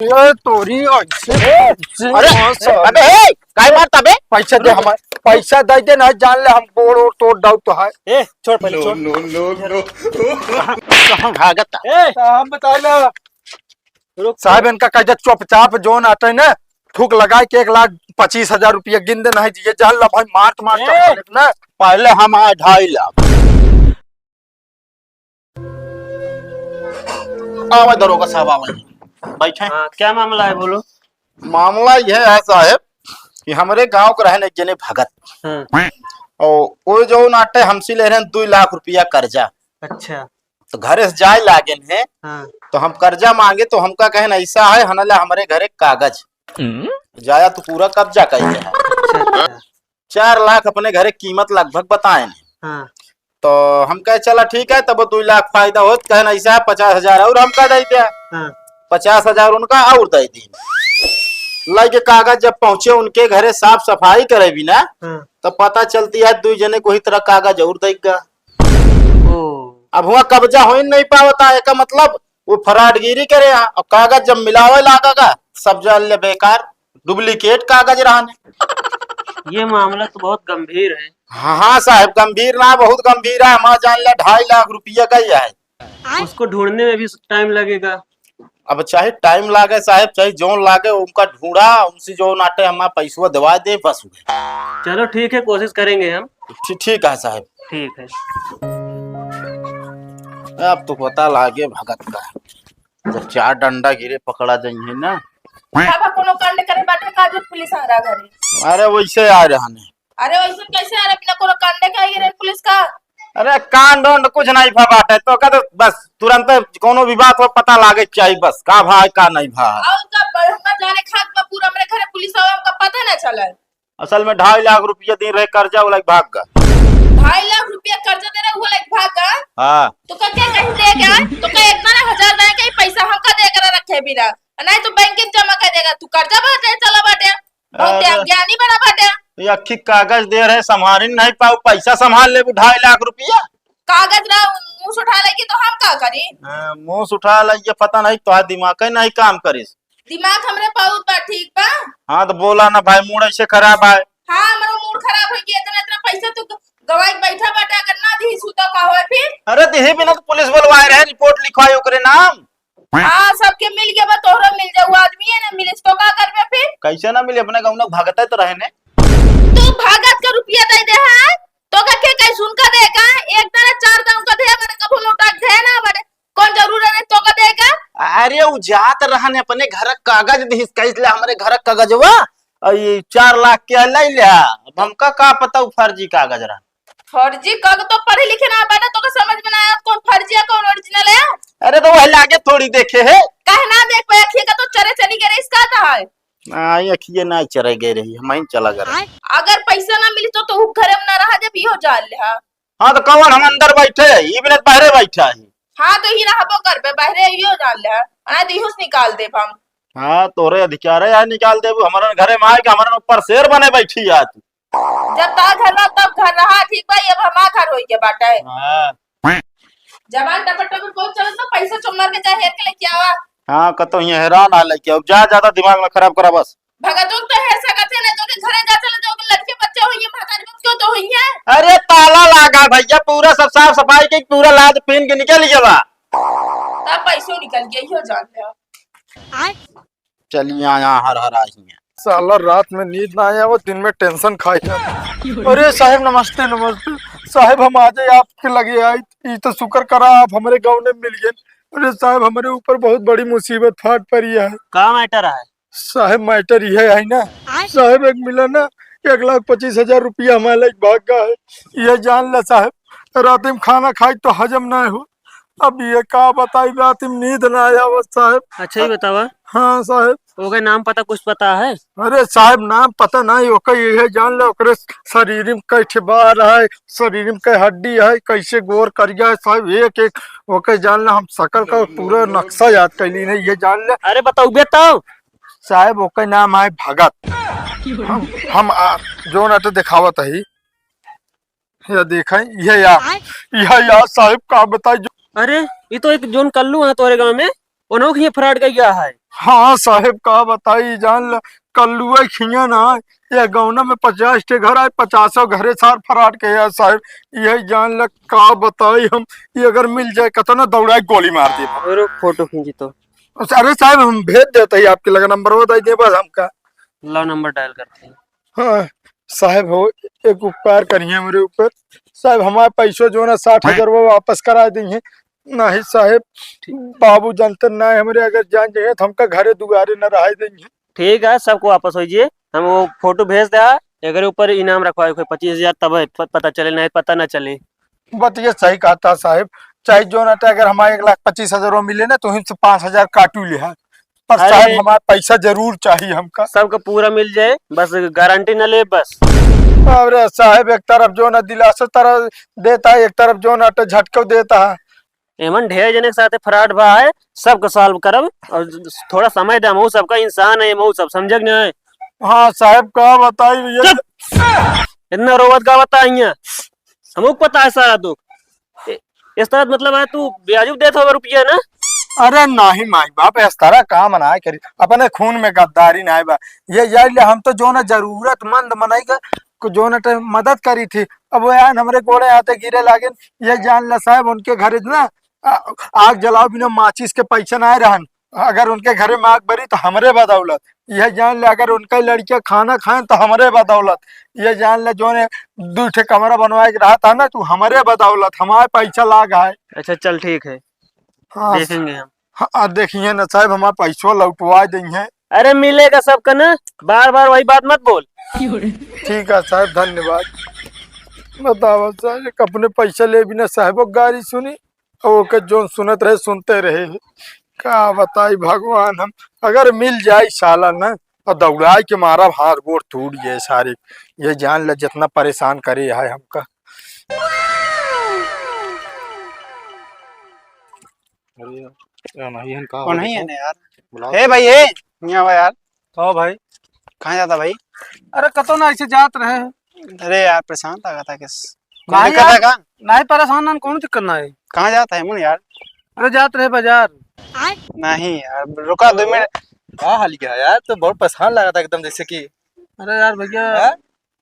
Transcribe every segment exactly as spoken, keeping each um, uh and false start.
ये तोरी ऐसे, ऐसे अरे, मार साले। अबे, ए, काहे मारता बे? पैसा दे हमार, पैसा दे दे, नहीं जान ले हम गोड़ ओड़ तोड़ डाउ तो है। ए, छोड़ पहले, छोड़। No, no, no। कहाँ, कहाँ भागता? ए, तो हम बताए ना। रुक। साहब, इनका कह दे चुपचाप जोन आटे ना, थूक लगाए के एक लाख पच्चीस हजार रुपया गिन दे, नहीं जिए जान ला भाई, मार तो मार ए! ना। पहले हम आए ढाई लाख। आवे दरोगा साहब, आवे। बैठे। हाँ, क्या मामला है, बोलो। मामला यह है साहब कि हमरे गांव के रहने एक जने भगत। हाँ। और वो जो नाटे हमसे ले रहे हैं दो लाख रुपया कर्जा। अच्छा। तो घरे से जाए लागे हैं। हाँ। तो हम कर्जा मांगे तो हमका कहे ऐसा है, हनला हमरे घरे कागज। हम्म। जाया तो पूरा कब्जा कर है। अच्छा, अच्छा। चार लाख अपने घरे कीमत लगभग बताए हैं। हाँ। तो हम कहे, "चला ठीक है, तब दो लाख फायदा होत," कहे, "ऐसा है, पचास हजार और हमका दे दिया।" हाँ। पचास हजार उनका और दे दी। लगे कागज जब पहुंचे उनके घरे साफ सफाई करे भी ना, हाँ। तो पता चलती है, दो जने को ही तरह कागज और देगा। ओ। अब हुआ कब्जा हो ही नहीं पावता है, का मतलब वो फराडगिरी करे हैं। और कागज जब मिलावे लागेगा, सब जान ले बेकार, डुप्लीकेट कागज रहने। ये मामला तो बहुत गंभीर है। हाँ, हाँ साहब, गंभीर ना, बहुत गंभीर है। हमारा जान ले ढाई लाख रुपया का ही है। उसको ढूंढने में भी टाइम लगेगा। अब चाहे टाइम लागे साहब, चाहे जोन लागे, उनका ढूंढा, उनसे जो नाटे हमारा पैसवा दिवा दे, बस हुए। चलो ठीक है, कोशिश करेंगे हम। ठी-, ठीक है साहब। ठीक है। अब तो पता लागे भगत का, जब चार डंडा गिरे पकड़ा जाइए ना। बाबा कोनो कांड करे बाटे का जो पुलिस आ रहा घरे? अरे वैसे आ रहा है। अरे वैसे कैसे आ रहा बिना कोनो कांड के आई रहे पुलिस का? अरे कांड वांड कुछ नहीं भा बाटे, तो का तो बस तुरंत कोनो भी बात हो पता लागे चाहिए बस का भा का नहीं भा। और का बड़का जाने खात बा पूरा हमरे घरे पुलिस आवे हमका पता ना चला। असल में ढाई लाख रुपया दिन रहे कर्जा, वो लाइक भाग गा। ढाई लाख रुपया कर्जा दे रहे, वो लाइक भाग गा? हाँ। तो का क्या कहीं दे गया? तो का इतना ना हजार दे के पैसा हमका दे कर रखे बिना, नहीं तो बैंक में जमा कर देगा। तू कर्जा बाटे, चला बाटे, बहुत अरे। ज्ञानी बना बाटे। ये अक्खी कागज दे रहे, संभाल नहीं पाऊ, पैसा संभाल ले ढाई लाख रुपया। कागज रहा, मुंह से उठा लेगी तो हम का करी? हाँ, मुंह से उठा ले, ये पता नहीं तो दिमाग ही नहीं काम करिस। दिमाग हमरे बहुत बा, ठीक बा? हाँ, तो बोला ना भाई, मूड ऐसे खराब है। हाँ, हमरो मूड खराब हो गया, इतना, इतना पैसा तू ग-, गवाई के बैठा बाटे, अगर ना दी सुता का होए फिर? अरे, दिही बिना तो पुलिस बुलवाए रहे, रिपोर्ट लिखवाई ओकरे नाम। हाँ, सबके मिल गया बा, तोहरो मिल जाऊ, आदमी है ना, मिलिस तो का करबे फिर? कैसे ना मिली, अपने गाँव में भगत है तो रहे ने। तू भगत का रुपया दे दे है, तो का के कैसे उनका दे का? एक दाना चार दाना उनका दे, अगर कबो लौटा के दे ना, बड़े कौन जरूरत है तो का देगा? अरे, उ जात रहन अपने घर क कागज दिहिस, कहिस ले हमरे घर क कागजवा, अ, ये चार लाख के ले ले। अब हमका का पता उ फर्जी कागज रहन। फर्जी कागज तो पढ़े लिखे ना बाटे, तो का समझ में ना आया कौन फर्जी है, कौन ओरिजिनल है? अरे, तो वह लागे थोड़ी देखे है। काहे ना देख पाए, अखिए का तो चरे चली गए, इसका था है। आई अखिए ना चरे गए रही, हम ही चला गए रही। अगर पैसा ना मिली तो, तो उ घरे में ना रहा जब इहो जान ले, हाँ। हाँ, तो कौन हम अंदर बैठे हैं, ई बिना बाहरे बैठा है। हाँ, तो ही रहबो करबे, बाहरे इहो जान ले, हाँ। अना तो इहो से निकाल देब हम। हाँ, तोरे अधिकार है, यार निकाल देबू, हमारे घरे में आए के हमारे ऊपर शेर बने बैठी है तू। जब ता घर रहा, तब घर रहा, ठीक बा, ये अब हमार घर होई के बाटे। हाँ। जबान टपर टपर बहुत चलत ना, पैसा चुम्मर के चाहे हेर के लेके आवा। हाँ, कतो ही हैरान आ लेके, अब जा, ज्यादा दिमाग ना खराब करा बस। भगतों तो हेर सकत है ना, जो के घरे जा चले, जो के लड़के बच्चे होइए, महतारी बहू क्यों तो होइए। अरे ताला लागा भैया, पूरा सब साफ सफाई के पूरा लाद पीन के निकल गया बा। तब पैसों निकल गया, इहो जान ले। चलिए आया हर हर आई हैं। साला रात में नींद ना आया, वो दिन में टेंशन खाई जाता। अरे साहब नमस्ते, नमस्ते। साहब हम आज ही आपके लगे आए, ई तो शुक्र करा आप हमारे गाँव में मिल गए। अरे साहब हमारे ऊपर बहुत बड़ी मुसीबत फाट पड़ी है। का मैटर है? साहब मैटर यह है ना, साहब एक मिला ना एक लाख पच्चीस हजार रुपया हमारे लायक भाग गया है। ये जान ला साहब, रात में खाना खाई तो हजम ना हो। अब ये का बताई, रात में नींद ना आया बस साहब। अच्छा ही बतावा। हाँ साहब। ओके नाम पता कुछ पता है? अरे साहब नाम पता नहीं, ओके ये जान ले ओकरे शरीर में कई ठे बार है, शरीर में कई हड्डी है, कैसे गोर करिया है साहब, एक एक ओके जान ले, हम शकल का पूरा नक्शा याद कैली नहीं, ये जान ले। अरे बताओ बे तो। साहब ओके नाम है भगत। हम, हम आ, जोन अटे दिखावत है, या देखा, यह या, आय। यह या साहब का बताई जो अरे, ये तो एक जोन कल्लू है तोरे गांव में, उन्हों के ये फ्रॉड का गया है। हाँ साहेब, का बताई, जान ल, कल्लुआ खिया ना, ये गौना में पचास ठे घर आए, पचासों घरे सार फराट के है साहेब। यही जान ल, का बताई हम, ये अगर मिल जाए, कतना दौड़ाई गोली मार दे। रुक, फोटो खींची तो। अरे साहेब, हम भेज देते ही आपके लगे, नंबर वो दे दे बस हमका। लो, नंबर डायल करते हैं। हाँ, साहेब हो, एक उपकार करिए हमरे ऊपर। साहेब, हमार पैसो जो ना साठ हजार वो वापस करा दीजिए। नहीं साहेब, बाबू जानते ना है हमरे, अगर जान जाए तो हमका घरे दुआरे न रहाई देंगे। ठीक है, सबको वापस हो जाइए। हम वो फोटो भेज दे, एकरे ऊपर इनाम रखवाए कोई पच्चीस हजार, तब है प-, पता चले, नहीं पता ना चले। बतिया सही कहता साहेब, चाहे जो ना, अगर हमारे एक लाख पच्चीस हजार मिले ना, तो हमसे पाँच हजार काटू ले है, पर अरे, साहेब, हमारा पैसा जरूर चाहिए हमका। सबका पूरा मिल जाए, बस गारंटी न ले बस। अरे साहेब, एक तरफ जो ना दिलासा तरह देता है, एक तरफ जो ना तो झटको देता है। एमन ढेर जने के साथे फ्रॉड भा है, सबको सॉल्व करब और थोड़ा समय दे, हमहू सबका इंसान है, हमहू सब समझे के नहीं। हाँ साहेब, का बताई भैया। चुप! इतना रोवत का बताई है, हमहू के पता है सारा दुख। ए-, इस तरह मतलब है तू ब्याजू देत होगा रुपया ना? अरे नहीं माई बाप, इस तरह काम ना करी, अपने खून में गद्दारी ना बा। ये जान ले, हम तो जो ना जरूरतमंद मनई का को जो ना टाइम मदद करी थी, अब वो यार हमरे गोड़े आते गिरे लागे। ये जान ले साहेब, उनके घर इतना आ-, आग जलाओ बिना माचिस के पैसा ना रहन। अगर उनके घरे में आग बरी तो हमरे बदौलत, यह जान ले, अगर उनका लड़कियां खाना खाएं तो हमरे बदौलत, यह जान ले, जो ने दू ठे कमरा बनवाए के रहा था ना, तू हमरे बदौलत, हमारे पैसा लाग है। अच्छा, चल, ठीक है, हाँ, देखेंगे हम। हाँ, देखिए ना साहब, हमारा पैसवा लौटवा देंगे। अरे, मिलेगा सबका ना, बार बार वही बात मत बोल। ठीक है साहब, धन्यवाद। बताओ साहब, एक अपने पैसा ले बिना साहब गारी सुनी, और ओकर जौन सुनत रहे, सुनते रहे। का बताई भगवान, हम अगर मिल जाई साला ना, और दौड़ाई के मारब, हाथ गोड़ टूट जाए सारे। ये जान ले, जितना परेशान करे है हमका। अरे यार, नहीं है, का कौन हो है गया? यार? बुलाओ। हे भाई, हे, यहाँ आवा यार। कहो भाई। कहाँ जाता भाई? अरे, कतो ना, ऐसे जात रहे। अरे यार, परेशान लगा था किस? कौन नहीं दिक्कत यार, है का? नहीं परेशान, ना, कौन दिक्कत ना है। कहाँ जाता है मुन यार? अरे, जात रहे बाजार। नहीं यार, रुका दो मिनट। का हाल क्या है यार? तो बहुत परेशान लगा था एकदम, जैसे कि। अरे यार भैया, हैं?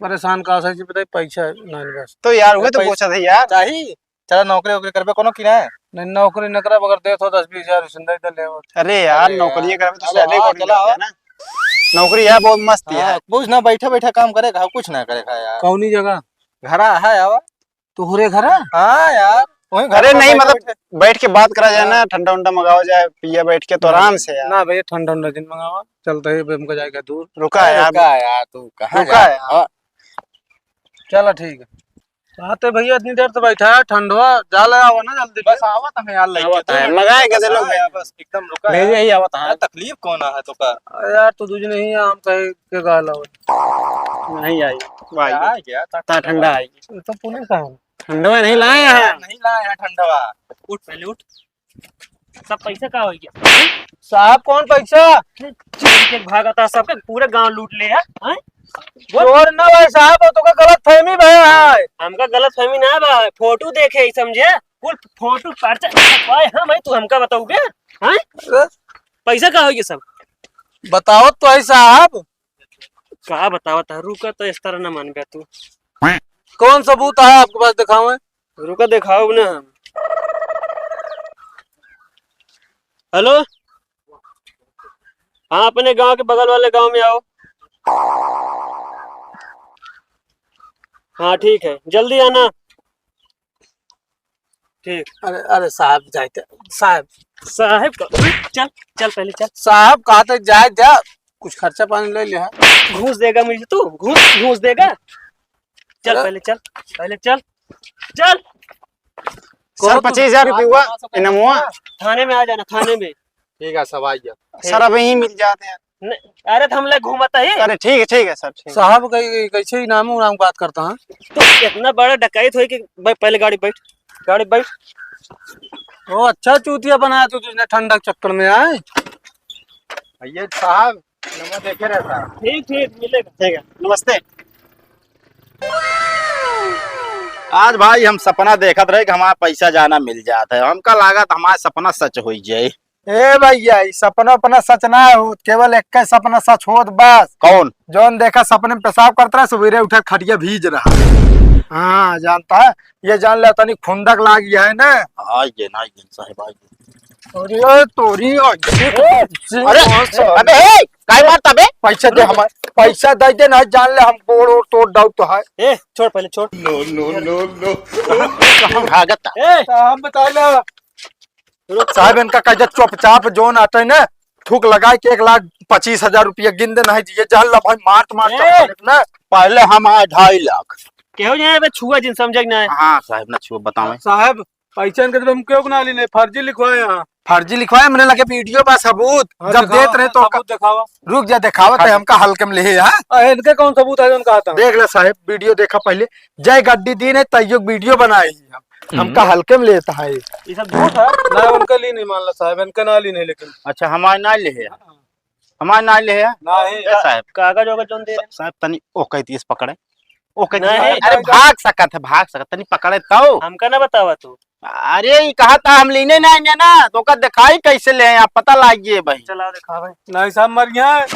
परेशान का से बताई, पैसा नहीं बस। तो यार, वही तो पैसा पूछा था यार। चाही? चला नौकरी वोकरी करबे कोनो की ना? नहीं, नौकरी न करब, अगर देत हो दस बीस हजार, उसने दे दे लेबो। अरे यार, अरे नौकरी यार। करबे तो अरे सैलरी हाँ, कौन चला देता है ना? नौकरी है, बहुत मस्त है। हाँ, कुछ ना, बैठा बैठा काम करे, घाव कुछ ना करे खा यार। कौनी जगह? घरा है यार। तोहरे घर है? हाँ यार, वहीं घर अरे पर नहीं, बैठे मतलब बैठे। बैठ के बात करा जाए ना, हाँ। ठंडा उंडा मंगावा जाए, पिया बैठ के तो हाँ। आराम से यार। ना भैया, ठंडा उंडा जिन मंगावा, चलते ही हमको जाएगा दूर। रुका अरे यार। रुका यार, तू कहाँ रुका जाता यार। है? चला ठीक है। हाँ तो भैया, इतनी देर से बैठा है, ठंडवा जा ले, आवा ना जल्दी। बस आवत है यार, लइके आवत है, तो मंगाए के दे लो हाँ भैया। यार, बस एकदम रुका भेजे यार। ही आवत है। यार, तकलीफ कौन है तो का? अरे यार, तू दूज नहीं है, हम कहे के गाल आवत। नहीं आई। भाई। आ गया, ता ता ठंडा आई। ये तो पुलिस है। ठंडवा नहीं लाए हैं। नहीं लाए हैं ठंडवा। उठ, पहले उठ। सब पैसा का हो गया? साहब, कौन पैसा? चोर के भागता, सबके पूरा गांव लूट ले है, हैं? बोल। चोर ना भाई साहब, वो तो का गलत फहमी भया है। हमका गलत फहमी ना बा, फोटो देखे ही समझे, कुल फोटो पर्चा भाई हम है, तू हमका बताओगे, हैं? अरे? पैसा का हो गया सब? बताओ तो है साहब। का बतावत है, रुका तो इस तरह ना मानबे तू। कौन सबूत है आपके पास, दिखाओ। रुका, दिखाओ ना हम। हेलो, हाँ, अपने गांव के बगल वाले गांव में आओ। हाँ, ठीक है, जल्दी आना। ठीक। अरे, अरे साहब, जाए थे, साहब। साहब का, चल, चल पहले चल। साहब, कहा तक जाए जा, कुछ खर्चा पानी ले ले, हाँ। घूस देगा मुझे तू, घूस, घूस देगा। चल अरे। पहले चल, पहले चल, चल। सर, कहो तो पच्चीस हजार रुपये हुआ, इनाम हुआ। थाने में आ जाना, थाने में। ठीक है, सब आ गया। सर, अब यहीं मिल जाते हैं। नहीं, अरे तो हम ले घूमत ही। अरे ठीक है, ठीक है सर, ठीक है। साहब, कई-, कई-, कैसे इनाम उनाम बात करता है? तो इतना बड़ा डकैत होई कि भाई पहले गाड़ी बैठ, गाड़ी बैठ। ओ अच्छा चूतिया बनाया तू, तुझने ठंडा के चक्कर में आए। भैया साहब, नंबर देखे रहता। ठीक, ठीक, मिलेगा। ठीक है, नमस्ते। आज भाई हम सपना देखत रहे कि हमारा पैसा जाना मिल जात है, हमका लागत हमारा सपना सच होई जाए। ए भैया, ई सपना अपना सच ना होत, केवल एक सपना सच होत बस। कौन? जौन देखा सपने में पेशाब करत रहा, सवेरे उठा खटिया भीज रहा। हाँ, जानता है, ये जान ले तनी खुंदक लाग गया है ना। आइए ना, आइए साहब, आइए। अरे तोरी, अरे, अरे, अबे, ए, काहे मारता बे? पैसा दे हमार, पैसा दे दे ना, जान ले हम गोड़ ओड़ तोड़ डाउट तो है। ए, छोड़ पहले, छोड़। No, no, no, no। कहाँ, कहाँ भागत है? ए, हम बता ले। रुक। साहब, इनका कह दे चुपचाप जोन आटे ना, थूक लगाए के एक लाख पच्चीस हजार रुपया गिन दे, नहीं दिए, जान ला भाई, मार तो मार ए! चप्पल ना। पहले हम आए ढाई लाख। केहू नहीं बे छुआ जिन समझे कि नहीं? हाँ साहब, ना छुआ बतावे। साहब, पैसा इनके तो हम क्यों ना ली नहीं, फर्जी लिखवाए यहाँ। फर्जी लिखवाए, हमरे लगे वीडियो बा सबूत। हाँ, जब दिखावा, देत रहे तो सबूत दिखावा। रुक जा, दिखावत है, हमका हल्के में ले है, हाँ? अरे, इनके कौन सबूत है, उनका आता? देख ले साहब, वीडियो देखा पहले, जय गड्डी दीन है, तैयो वीडियो बनाए ही हम। हम्म। हमका हल्के में लेता है। ये सब झूठ है। ना, उनका ली नहीं मान ला साहब, इनका ना ली नहीं, लेकिन अच्छा, हमारे ना ले है। हाँ। हमारे ना ले है। ना है। ए साहब। कागज होगा जोन दे रहे। साहब, तनी ओके तीस पकड़े। ओके तीस नहीं। पकड़े। अरे, भाग सकत है, भाग सकत, तनी पकड़े तो। हमका ना बतावा तू। अरे, ई कहा था हम लेने ना आएंगे ना, तो का दिखाई कैसे ले हैं आप, पता लागिए भाई। चला दिखा भाई। नहीं साहब, मर गया है।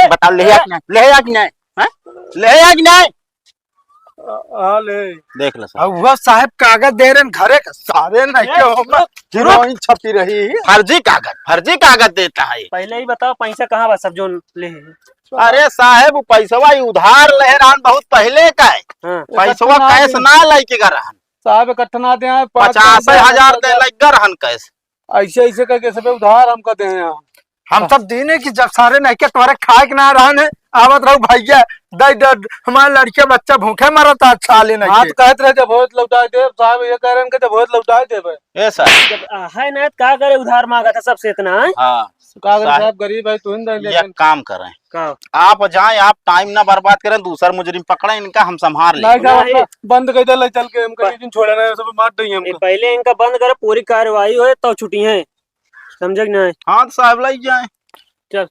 ए, बताओ, ले ए। आया कि नहीं? ले आया कि नहीं? हैं? ले आया कि नहीं? आ, आ ले। देख लो साहब। अब वह साहब कागज दे रहे हैं घरे का, सारे नहीं ए, के हो, रुक, हीरोइन छपी रही। फर्जी कागज, फर्जी कागज देता है। पहले ही बताओ पैसा कहाँ बा सब जोन ले है? अरे साहब, वो पैसवा ही उधार ले रहन बहुत पहले का है। हाँ। पैसवा इकट्ठा ना कैश ली। ना लेके गा रहन। साहब इकट्ठा ना दे, पाँच पचास हजार दे लग गा रहन कैश। ऐसे, ऐसे करके सबे उधार हमका दे हैं। हम सब दीने कि जब सारे नहीं के तोरे खाए के ना रहन है, आवत रहू भैया, दे दे, हमारे लड़के बच्चा भूखे मरत आज साले नहीं हाँ, के। तो कहत रहे जब होत लौटाए देब, साहब ये कह रहे हैं कि जब होत लौटाए देब। ए साहब। जब, आ, है ना, तो का करे, उधार मांगा था सबसे इतना, हैं? हाँ। का करे साहब। साहब, गरीब है, तू ही दे, ये लेकिन काम करें। का? आप जाएं, आप टाइम ना बर्बाद करें, दूसर मुजरिम पकड़ें, इनका हम संभाल लें। नहीं साहब, नहीं। अपना बंद कर दे, ले चल के हमका ब- एक दिन छोड़े ना, सब मार देंगे ये हमका। पहले इनका बंद करो, पूरी कार्रवाई होए, तो छुट्टी है। समझे कि नहीं? हाँ, तो साहब, लई जाए। चल।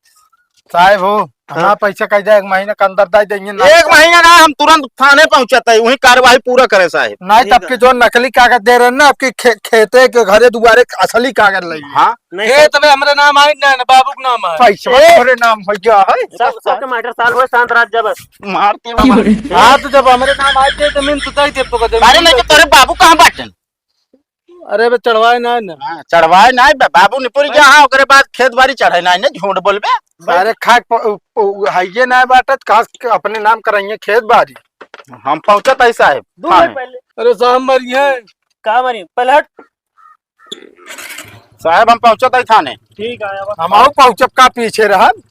साहब हो, हाँ। हमारा पैसा कह दे, एक महीना के अंदर दे देंगे ना। एक महीना ना, हम तुरंत थाने पहुँचत है, वहीं कार्यवाही पूरा करें साहब। नहीं, ठीक तब है। के जो नकली कागज दे रहे हैं ना, आपके खे-, खेते के घरे दुआरे के असली कागज लइए। हाँ। नहीं, खेत सब में हमरे नाम आए ना, ना बाबू के नाम आए। पैसा ए! तोरे नाम हो गया है। सब, सब के matter solve हो, शांत रह जा बस। मारते मार। हाँ, तो जब हमरे नाम आए थे, जमीन तो दे दे, तो जमीन अरे नहीं, तो तोरे बाबू कहाँ बाटन? अरे बे, चढ़वाए ना, ना। हाँ, चढ़वाए ना बे, बाबू निपुर गया, हाँ, ओकरे बाद खेत बाड़ी चढ़े ना, ना, झूठ बोलबे। अरे खाक प-, उ-, उ-, हइये ना बाटत, कहाँ से अपने नाम कराइए खेत बाड़ी। हम पहुँचत है साहब, दो थाने। मिनट पहले। अरे साहब, मरिए। का मरी? पहले हट। साहब, हम पहुँचत है थाने। ठीक है, अब हम आओ पहुँचब का पीछे रहब।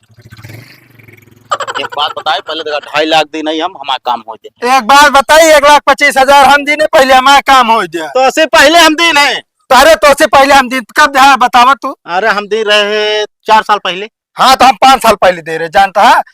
एक बात बताए, पहले देखा, ढाई लाख दी नहीं हम, हमारा काम हो जाए। एक बात बताई, एक लाख पच्चीस हजार हम दी नहीं, पहले हमारा काम हो जाए। तो ऐसे पहले हम दी नहीं। तो अरे, तो से पहले हम दी, कब दे, हाँ, बतावा तू। अरे, हम दी रहे चार साल पहले। हाँ, तो हम पाँच साल पहले दे रहे, जानता है,